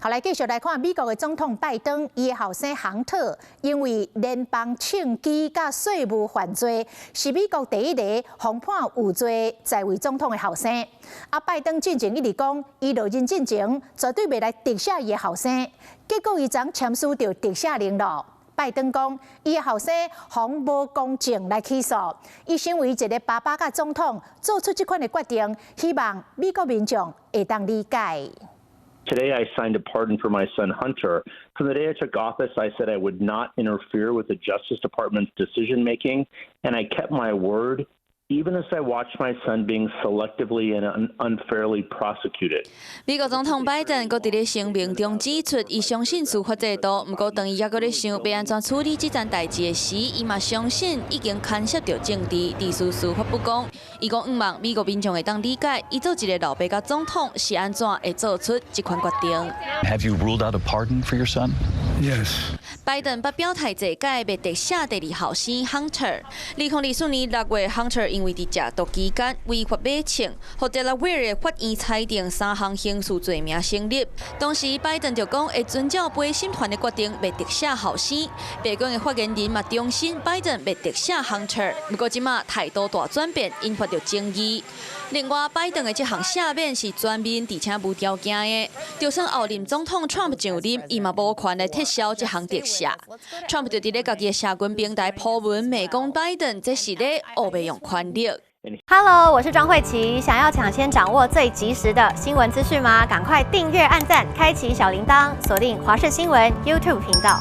好，來繼續來看美國的總統拜登，伊的後生亨特因為聯邦槍支佮稅務犯罪，是美國第一个予判有罪在位總統的後生。啊，拜登進前一直講，伊落任進前絕對袂來特赦伊的後生，結果伊昨簽署著特赦令囉。拜登講，伊的後生予無公正來起訴，伊身為一个爸爸佮總統，做出這款的決定，希望美國民眾會當理解。 Today, I signed a pardon for my son Hunter. From the day I took office, I said I would not interfere with the Justice Department's decision making, and I kept my word, even as I watched my son being selectively and unfairly prosecuted. 美國總統拜登閣佇咧聲明中指出，伊相信司法制度，毋過當伊猶閣咧想欲按怎處理這件代誌的時，伊嘛相信已經牽涉著政治，致使司法不公。伊講，向望美國民眾會當理解，伊做一个老爸佮總統是按怎會做出這款決定。 Have you ruled out a pardon for your son? Yes. 拜登捌表態這屆欲特赦第二後生 Hunter。2024年6月，Hunter 因為佇食毒期間違法買槍，予德拉威爾的法院裁定三項刑事罪名成立。當時拜登就講會遵照陪審團的決定，欲特赦後生。白宮的發言人嘛重申拜登欲特赦 Hunter，毋過這馬態度大轉變，引發著爭議。另外，拜登的這項赦免是全面而且無條件的，就算後任總統 Trump 上任，伊嘛無權來撤銷這項特赦。Trump 就佇咧家己的社群平台 po 文，罵講拜登這是咧烏白用權力。 Hello，我是莊慧琪，想要搶先掌握最及時的新聞資訊嗎？趕快訂閱、按讚、開啟小鈴鐺，鎖定華視新聞 YouTube 頻道。